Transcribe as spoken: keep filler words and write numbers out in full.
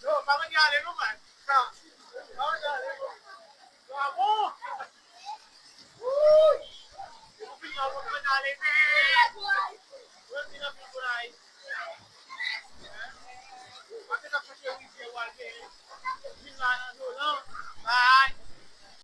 Yo, pa mande ale non, man. Sa, pa mande ale non. Sa bon. Wouy. Ou fini an, mwen ale nèt. Mwen vin anpil pou la. Mwen te ap chache rivyè w al gen. Vin la nan do lan. Bay.